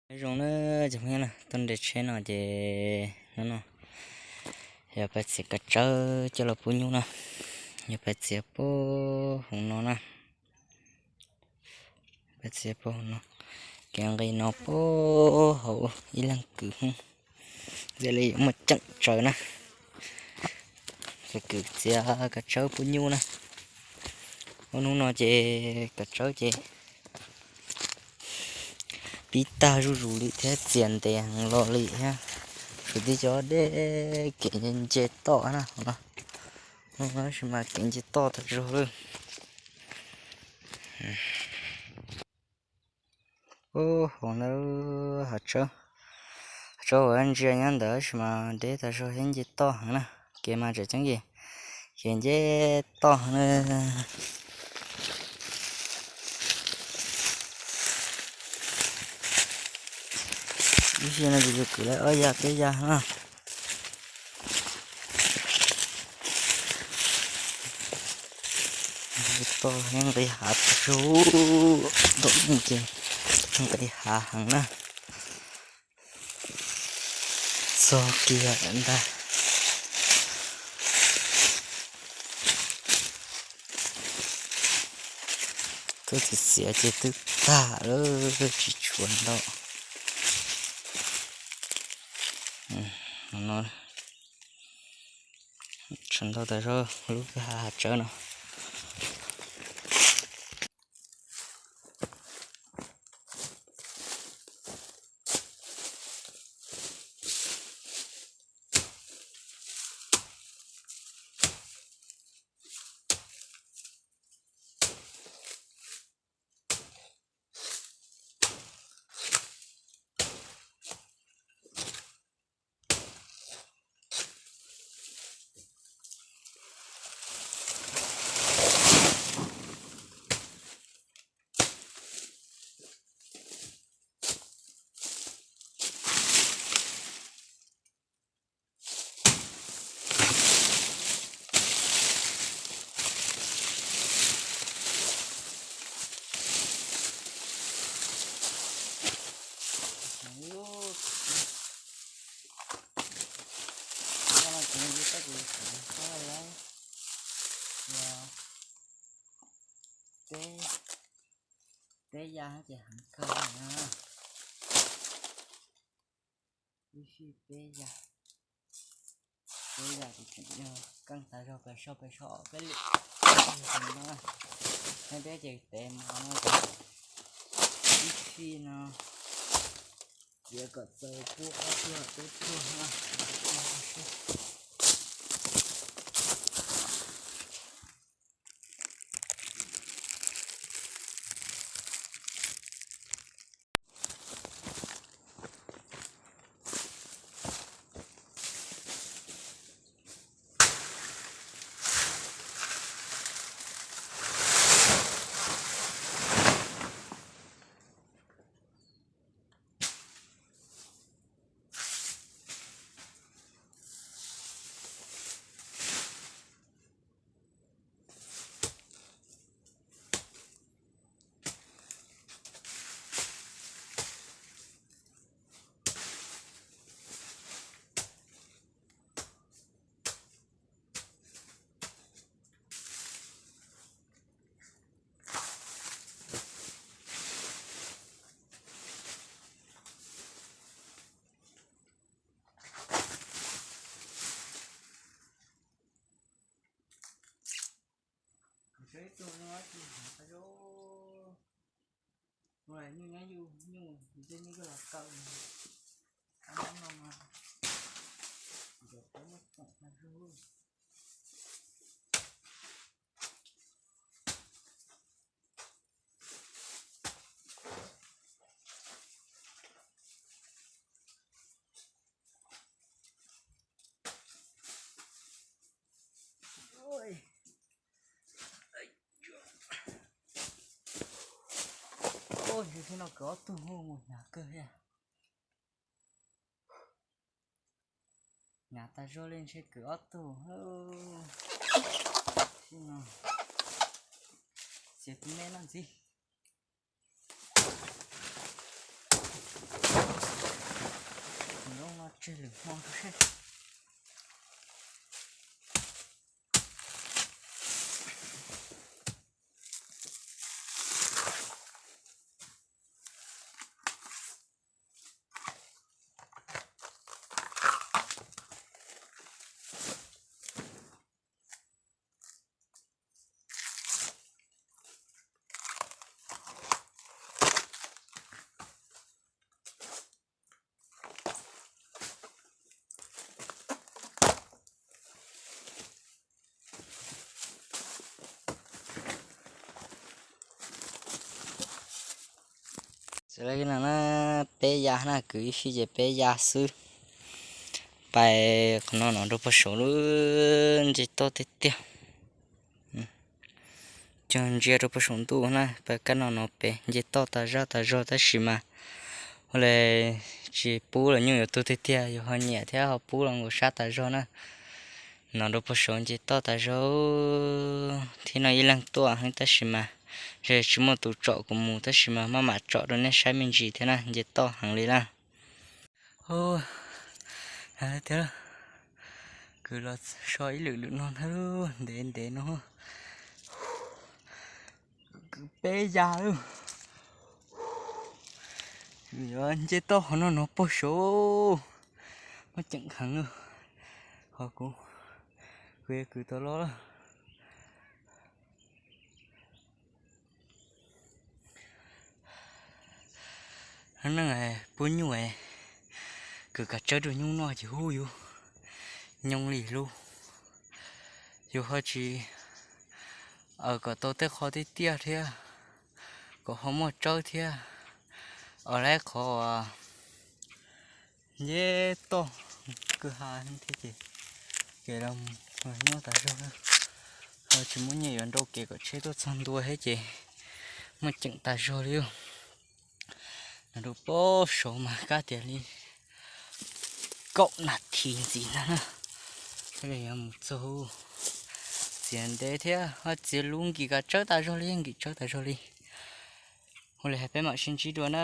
Nyob zoo na cov phooj ywg na, tuaj nres tsheb no ces hnub no yog pais txiav kav tsawb coj los pub nyuj na. Yog pais txiav puag hauv no na. Pais txiav puag hauv no, kev nqis no puag hauv ib leeg kwv Hmoob, thiaj li yuav muaj ceem tsawv na. Kwv txiav kav tsawb pub nyuj na. Ua hnub no ces kav tsawb ces pib tag zuj zus li thiab, txias ntev heev los li thiab. Tshuav tib cov deb kev nce toj na no. Tab sis mas kev nce toj tas zog lawm. Ub, hauv ntawd hav tsawb, hav tsawb uas ntsia nyob ntawd tab sis mas deb tas zog thiab nce toj heev na. Kev mas tseem ceeb ces kev nce toj heev na. Ib sij no ces yus kwv lawm ob yav peb yav na. Toj nqis hav tas zog, ntaum ces nqis hav heev na. Txog kiag ntag. Twb txiav txiav ces twb tag lawm, tsis tshuav ntau. Tshuav ntau tas zog lub kwj ha hav tsawb no. Peb yav ces heev kawg na. Ib sij peb yav, peb yav ces tseem yog keej tas zog pes soj pes soj peb lwm no. Nyob peb ces tev mov no ces ib sij no txiav kom txaus pub ob pluag peb pluag no. Kuv saib ib tug no tsis hnav tas zog. Ua nyuj nyob yus nyuj, yus tej nyuj yog los kaw. Ab no mas, kuv cov tawb muaj txoom tas zog. Ub, ntshe no kwv ob tug mus hnyav kawg thiab. Hnyav tas zog li ntshe kwv ob tug. Txiav tus me no ntxiv. Tseg lwm hmo rau seb. Xws li no na, peb ya na, kwv ib sij ces peb ya xwb. Pais qhov no no rau puag saud lub nce toj tiag tiag. Cog ntsia rau puag saum ntuj na, pais kab no no pem nce toj tas zaj tas zog tab sis mas ua li tsis pub los nyuj yuav tuag tiag tiag, yus ho nyiam thiab ho pub los nkaus sab tas zog na. No rau puag saud nce toj tas zog, thiab no ib leeg tuaj heev tab sis mas tsis muaj tus tsom kuv mus tab sis mas maj mam tsom rau nej saib me ntsis thiab na, nce toj heev li na. Tiag, kwv los so ib lwm lwm no ntag, ntev ntev no. Kwv peb ya lawm. Yuav nce toj qhov no no puag saud, muaj ceem heev. Ho kuv, kuv yuav kwv tau los lawm. Neeg pub nyuj, kwv kav tsawb rau nyuj noj ces hu yus nyoo li lub, yus ho tsis aws kom tau tej qho tiaj tiaj thiab, kom ho muaj tsawb thiab. Aws, lawv qhov nce toj kwj ha thiab ces kev los nyob tas zog, ho tsis muaj nyiaj yuav nrau kev kom tsheb tuaj txog ntua thiab ces muaj ceem tas zog li. Nyob rau puag saud mas kab tias li kaum nas this ntxiv ntag na, thiaj li yuav mus txog. Txiav ntev thiab ho txiav luv nkim kav tsawb tas zog li, nkim tsawb tas zog li. Ua li hais peb mam sib ntsib dua na.